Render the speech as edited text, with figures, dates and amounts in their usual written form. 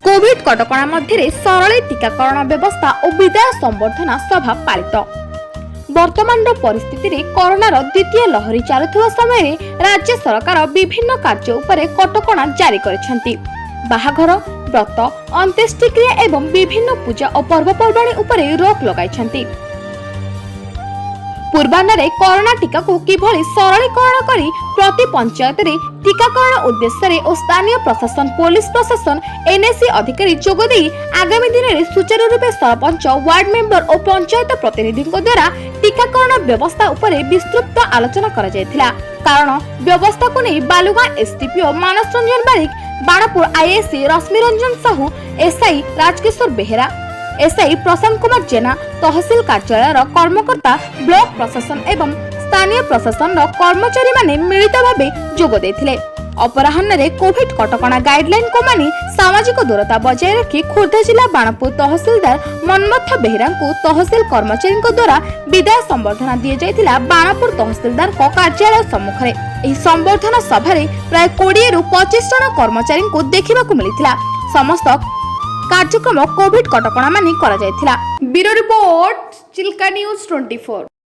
Covid କଟକଣା ମଧ୍ୟରେ ସରଳୀ ଟିକାକରଣ ବ୍ୟବସ୍ଥା ଓ ବିଦାୟ ସମ୍ବର୍ଦ୍ଧନା ସଭା ପାଳିତ। ବର୍ତ୍ତମାନର ପରିସ୍ଥିତିରେ କରୋନାର ଦ୍ୱିତୀୟ ଲହରୀ ଚାଲୁଥିବା ସମୟରେ ରାଜ୍ୟ ସରକାର ବିଭିନ୍ନ କାର୍ଯ୍ୟ ଉପରେ କଟକଣା ଜାରି କରିଛନ୍ତି। ବାହାଘର, ବ୍ରତ, ଅନ୍ତ୍ୟେଷ୍ଟିକ୍ରିୟା ଏବଂ ବିଭିନ୍ନ ପୂଜା ଓ ପର୍ବପର୍ବାଣୀ ଉପରେ ରୋକ ଲଗାଇଛନ୍ତି। ପୂର୍ବାହ୍ନରେ କରୋନା ଟିକାକୁ କିଭଳି ସରଳୀକରଣ କରି ପ୍ରତି ପଞ୍ଚାୟତରେ ଟିକାକରଣ ଉଦ୍ଦେଶ୍ୟରେ ଓ ସ୍ଥାନୀୟ ପ୍ରଶାସନ, ପୋଲିସ ପ୍ରଶାସନ, ଏନ୍ଏସି ଅଧିକାରୀ ଯୋଗଦେଇ ଆଗାମୀ ଦିନରେ ସୁଚାରୁ ରୂପେ ସରପଞ୍ଚ, ୱାର୍ଡ ମେମ୍ବର ଓ ପଞ୍ଚାୟତ ପ୍ରତିନିଧିଙ୍କ ଦ୍ୱାରା ଟିକାକରଣ ବ୍ୟବସ୍ଥା ଉପରେ ବିସ୍ତୃତ ଆଲୋଚନା କରାଯାଇଥିଲା। କାରଣ ବ୍ୟବସ୍ଥାକୁ ନେଇ Balugaon SDPO Manas Ranjan Barik, Banapur IIC Rashmiranjan Sahu, SI Rajkishore Behera, SI Prashant Kumar Jena, ତହସିଲ କାର୍ଯ୍ୟାଳୟର କର୍ମକର୍ତ୍ତା, ବ୍ଲକ ପ୍ରଶାସନ ଏବଂ ସ୍ଥାନୀୟ ପ୍ରଶାସନର କର୍ମଚାରୀମାନେ ମିଳିତ ଭାବେ ଯୋଗ ଦେଇଥିଲେ। ଅପରାହ୍ନରେ କୋଭିଡ କଟକଣା ଗାଇଡଲାଇନକୁ ମାନି ସାମାଜିକ ଦୂରତା ବଜାୟ ରଖି ଖୋର୍ଦ୍ଧା ଜିଲ୍ଲା ବାଣପୁର ତହସିଲଦାର ମନ୍ମଥ ବେହେରାଙ୍କୁ ତହସିଲ କର୍ମଚାରୀଙ୍କ ଦ୍ୱାରା ବିଦାୟ ସମ୍ବର୍ଦ୍ଧନା ଦିଆଯାଇଥିଲା ବାଣପୁର ତହସିଲଦାରଙ୍କ କାର୍ଯ୍ୟାଳୟ ସମ୍ମୁଖରେ। ଏହି ସମ୍ବର୍ଦ୍ଧନା ସଭାରେ ପ୍ରାୟ 20ରୁ 25 ଜଣ କର୍ମଚାରୀଙ୍କୁ ଦେଖିବାକୁ ମିଳିଥିଲା। ସମସ୍ତ କାର୍ଯ୍ୟକ୍ରମ କୋଭିଡ କଟକଣା ମାନି କରାଯାଇଥିଲା। Bureau report, Chilka news 24।